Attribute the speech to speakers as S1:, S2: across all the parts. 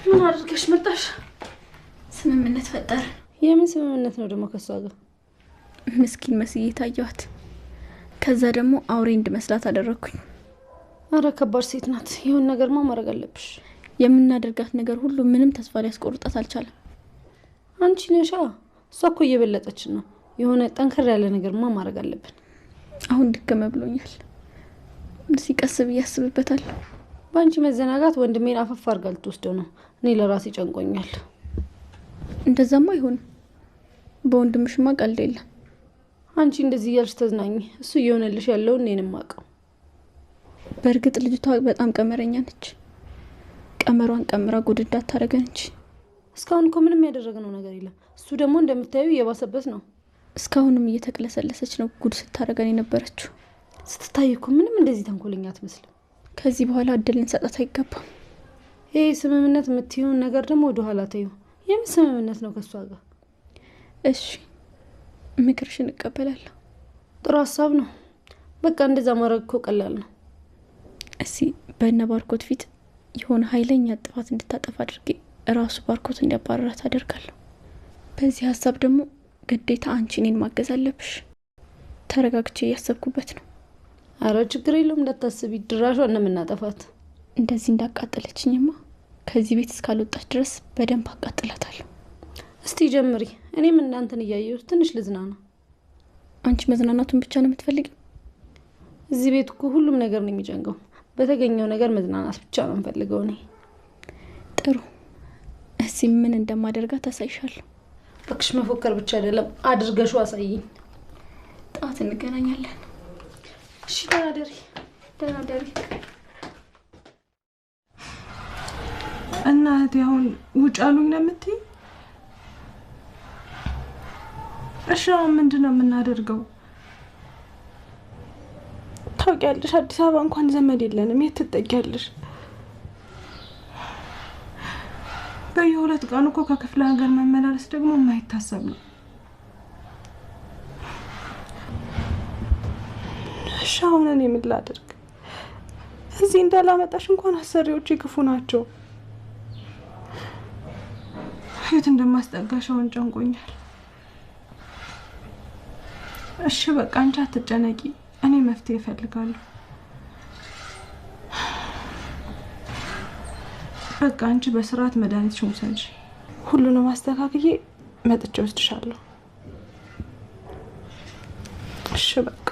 S1: ምን አድርገሽ መጣሽ?
S2: ስምምነት ፈጠርን።
S1: የምን ስምምነት ነው ደግሞ ከሷ ጋር?
S2: ምስኪን መስዬ ታየኋት። ከዛ ደግሞ አውሬ እንድመስላት አደረግኩኝ።
S1: አረ ከባድ ሴት ናት። የሆነ ነገርማ ማድረግ አለብሽ።
S2: የምናደርጋት ነገር ሁሉ ምንም ተስፋ ሊያስቆርጣት አልቻለም።
S1: አንቺ ነሻ። እሷ እኮ እየበለጠችን ነው። የሆነ ጠንከር ያለ ነገርማ ማድረግ አለብን።
S2: አሁን ድከመ ብሎኛል። ሲቀስ ብዬ አስብበታለሁ።
S1: በአንቺ መዘናጋት ወንድሜን አፈፍ አድርጋ ልትወስደው ነው። እኔ ለራሴ ጨንቆኛል።
S2: እንደዛማ አይሆንም። በወንድምሽማ ቀልድ የለም።
S1: አንቺ እንደዚህ እያልሽ ተዝናኝ። እሱ እየሆነልሽ ያለውን እኔንም አውቀው።
S2: በእርግጥ ልጅቷ በጣም ቀመረኛ ነች። ቀመሯን ቀምራ ጉድ እንዳታረገን እንጂ።
S1: እስካሁን እኮ ምንም ያደረግነው ነገር የለም። እሱ ደግሞ እንደምታዩ እየባሰበት ነው።
S2: እስካሁንም እየተቅለሰለሰች ነው ጉድ ስታረገን የነበረችው።
S1: ስትታይ እኮ ምንም እንደዚህ ተንኮለኛ አትመስልም።
S2: ከዚህ በኋላ እድል ልንሰጣት አይገባም።
S1: ይህ ስምምነት የምትይውን ነገር ደግሞ ወደ ኋላ ተይው። የምን ስምምነት ነው ከእሷ ጋር?
S2: እሺ ምክርሽን እቀበላለሁ።
S1: ጥሩ ሀሳብ ነው። በቃ እንደዛ ማድረግ እኮ ቀላል ነው።
S2: እስኪ በእነ ባርኮት ፊት የሆነ ኃይለኛ ጥፋት እንድታጠፋ አድርጌ እራሱ ባርኮት እንዲያባረራት አደርጋለሁ። በዚህ ሀሳብ ደግሞ ግዴታ አንቺ እኔን ማገዝ አለብሽ። ተረጋግቼ እያሰብኩበት ነው።
S1: አረ ችግር የለውም እንዳታስቢ፣ ድራሿን ነው የምናጠፋት።
S2: እንደዚህ እንዳቃጠለችኝማ ከዚህ ቤት እስካልወጣች ድረስ በደንብ አቃጥላታለሁ።
S1: እስቲ ጀምሪ፣ እኔም እናንተን እያየሁ ትንሽ ልዝናና።
S2: አንቺ መዝናናቱን ብቻ ነው የምትፈልጊው?
S1: እዚህ ቤት እኮ ሁሉም ነገር ነው የሚጨንቀው። በተገኘው ነገር መዝናናት ብቻ ነው የምፈልገው እኔ።
S2: ጥሩ፣ እስቲ ምን እንደማደርጋት አሳይሻለሁ።
S1: እባክሽ መፎከር ብቻ አይደለም አድርገሽው አሳይኝ።
S2: ጠዋት እንገናኛለን።
S1: እሺ፣ ደህና ደሪ።
S2: ደህና ደሪ።
S3: እና እህቴ አሁን ውጭ አሉኝ ነው የምትይኝ? እሺ አሁን ምንድን ነው የምናደርገው? ታውቂያለሽ አዲስ አበባ እንኳን ዘመድ የለንም። የት ትጠጊያለሽ? በየሁለት ቀኑ እኮ ከክፍለ ሀገር መመላለስ ደግሞ የማይታሰብ ነው። እሺ አሁን እኔ ምን ላድርግ? እዚህ እንዳላመጣሽ እንኳን አሰሪዎቼ ክፉ ናቸው። የት እንደማስጠጋሽ አሁን ጨንቆኛል። እሺ በቃ አንቺ አትጨነቂ፣ እኔ መፍትሄ እፈልጋለሁ። በቃ አንቺ በስርዓት መድኃኒትሽን ውሰጂ። ሁሉንም አስተካክዬ መጥቼ ወስድሻለሁ። እሺ በቃ።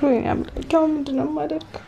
S3: ወይኔ አምላኬ፣ አሁን ምንድን ነው የማደርገው?